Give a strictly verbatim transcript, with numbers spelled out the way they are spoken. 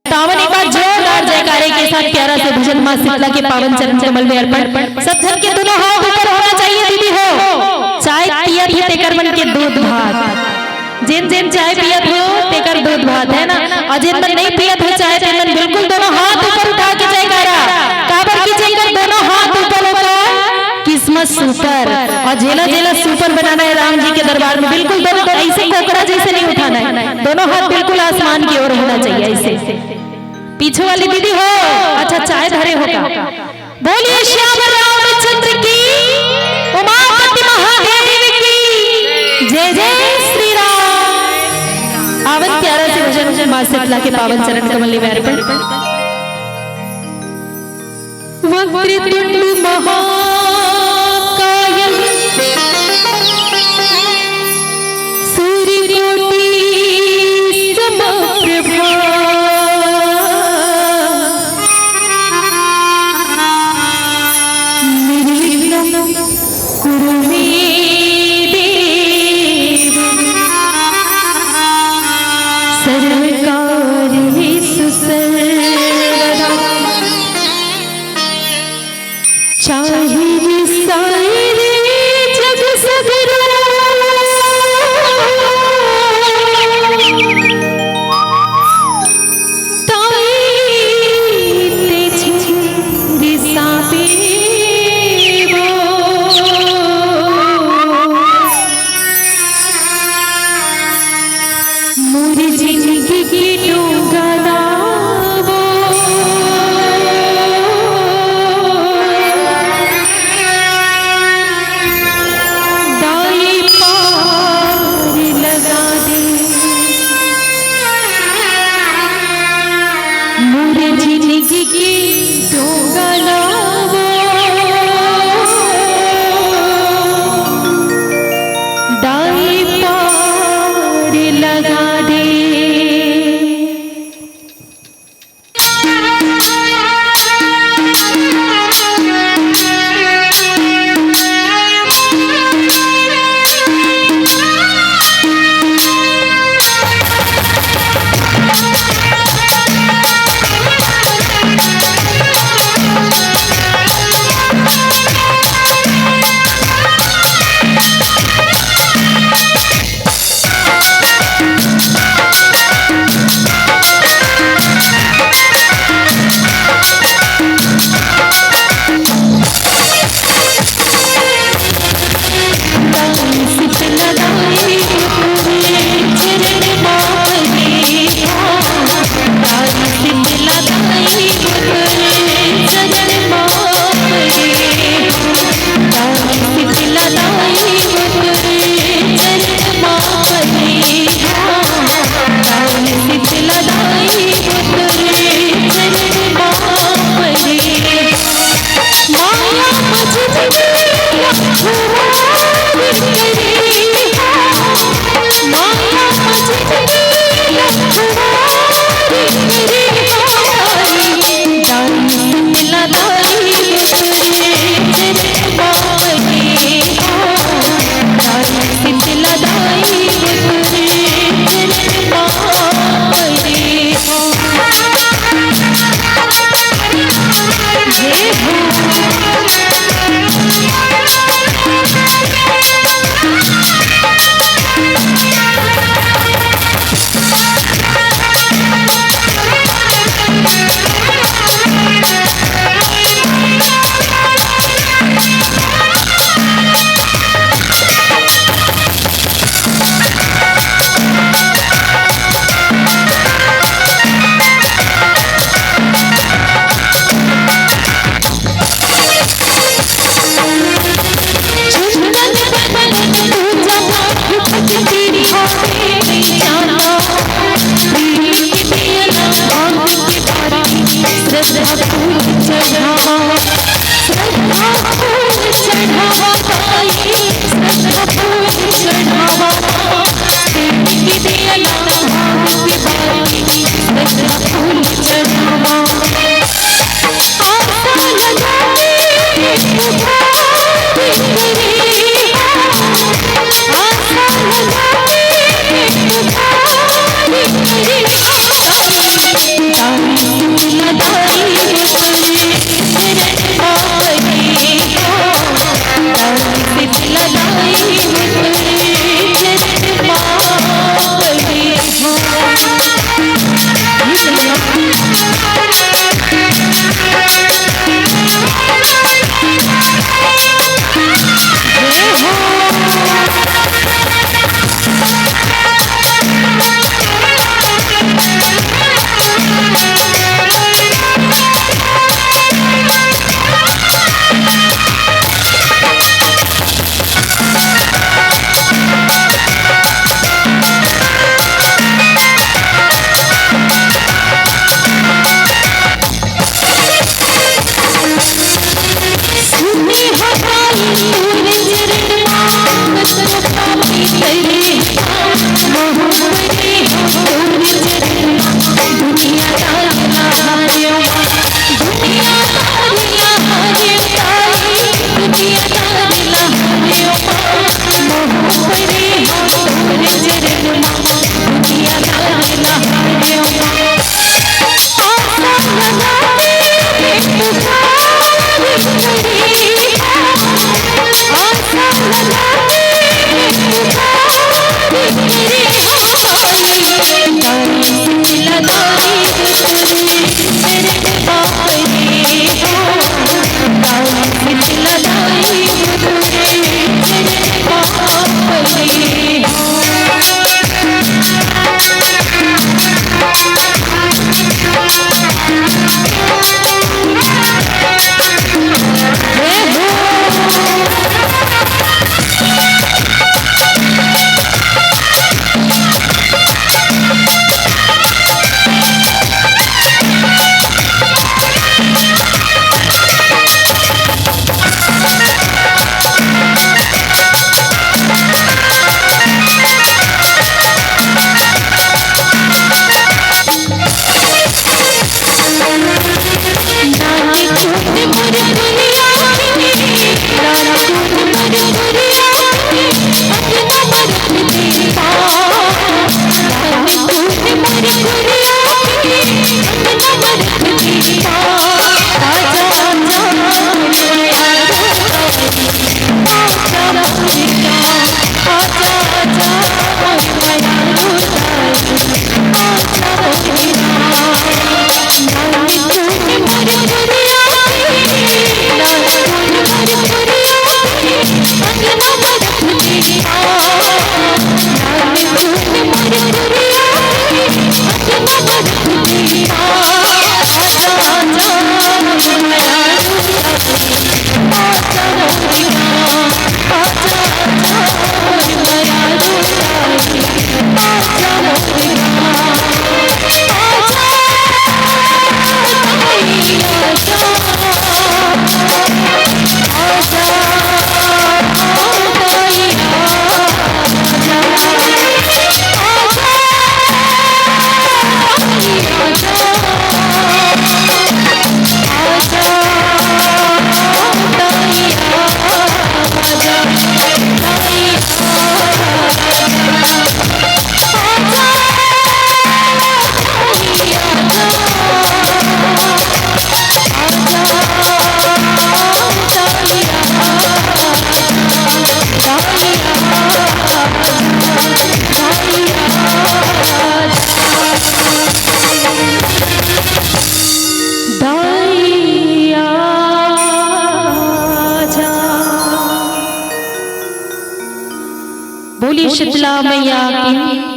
पावन एक बार जोरदार जयकारे के साथ प्यारा से भजन माँ शीतला के पावन चरण कमल में अर्पण। सब झन के दोनों हाथ ऊपर होना चाहिए दीदी हो। चाय पियत हे तेकर मन के दूध भात, जेन जेन चाय पियत हो तेकर दूध भात है ना, और जेन मन नहीं पियत हो चाय तेन मन बिल्कुल दोनों हाथ ऊपर उठा के जयकारा। काबर की जेकर दोनों हाथ ऊपर होकर किस्मत सुपर, और जेला जेला सुपर बनाना है राम जी के दरबार में, बिल्कुल दोनों ऐसे कोकड़ा जैसे नहीं उठाना है, दोनों हाथ बिल्कुल आसमान की ओर होना चाहिए ऐसे। पीछे वाली दीदी हो, अच्छा चाय धरे हो का? बोलिए श्याम रामचंद्र की, उमापति महादेव की जय। जय श्री राम। पावन प्यारा से भजन माँ शीतला के पावन चरण कमल में अर्पण। वक्रतुंड महाकाय सूर्यकोटि समप्रभा निर्विघ्नं कुरु मे देव सर्वकार्येषु सर्वदा। चाहे विसाए रे जग सगरो, ताई तेझे रिसाबे वो। मोर जिनगी के डोंगा लावो, दाई पार लगा दे। मोर जिनगी के डोंगा लावो, दाई पार लगा दे। बोली शीतला मैया की।